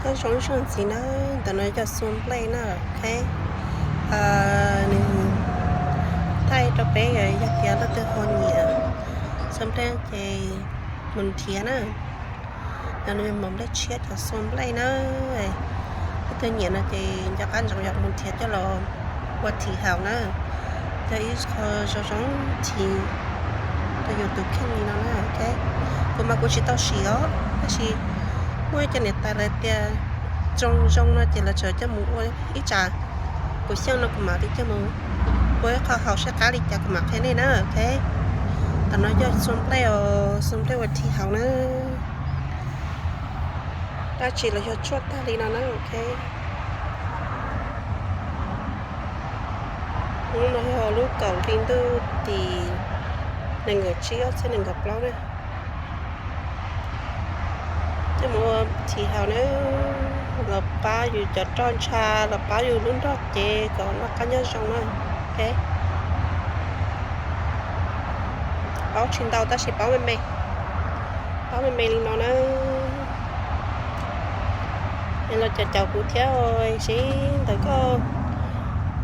Nyob zoo ib zaug ntxiv na, ntawm no yog xuas nplej na, ok. Nws thaij rau peb yog tias leej twg ho nyiam xuas nplej ces mus nrhiav na. Nws yog mos nplej tshiab cov xuas nplej na. Leej twg nyiam no ces nco qab ntsoov yog mus nrhiav coj los ua thim haus na. Yog ib qho zoo zoo thim rau yus tus kheej li no na, ok. Kuv mas kuv tsis tau siv os, tab sis muaj ib co niam tais lawv tias zoo zoo no ces lawv tseem coj mus ua ib tsam. Kuv xyeej no kuv mam li coj mus ua ib qho haus saib qab li cas kuv mam qhia nej na, ok. Tam no yog xuas nplej os, xuas nplej ua thim haus na. Dab tsi los yog tshuaj tag li no na, ok. Hnub no yog lub kaum hli ntuj tim nees nkaum tsib ob txhiab nees nkaum plaub na. Coj mus ua thim haus na, los pab yus cov roj ntsha, los pab yus lub nrog cev kom noj qab nyob zoo na, ok. Paub tsis ntau tab sis paub me me, paub me me li no na. Es los caum caum kuv thiab, seb ntawm koj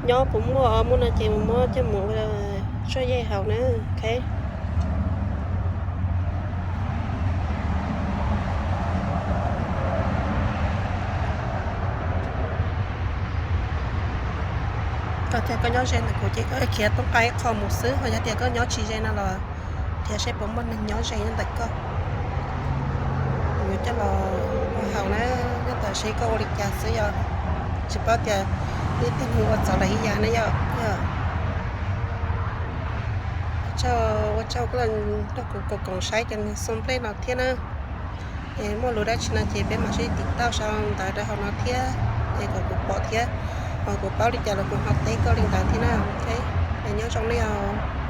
nyob puas muaj, muaj no ces mus muab coj mus ua tshuaj yej haus na, ok. Yog tias koj nyob ze ntawm kuv ces koj khiav toob qab ib qho mus xwb, ho yog tias koj nyob tsis ze no los nrhiav seb puas muaj neeg nyob ze nyob ntawm koj, yuav coj los ua haus na. Nyob ntawm seb koj ua li cas xwb, yog tsis paub tias ib tug neeg ua txaus lawm ib yam ne yom. Ua tsaug, ua tsaug koj los nrog kuv koom koom saib cov xuas nplej no thiab na. Es muaj lus dab tsi no ces peb mam sib tim tauj sau ntawv rau hauv no thiab, es kom kuv pom thiab, ho kuv paub li cas los kuv ho teb koj li ntawd thiab na, ok. Es nyob zoo nej os.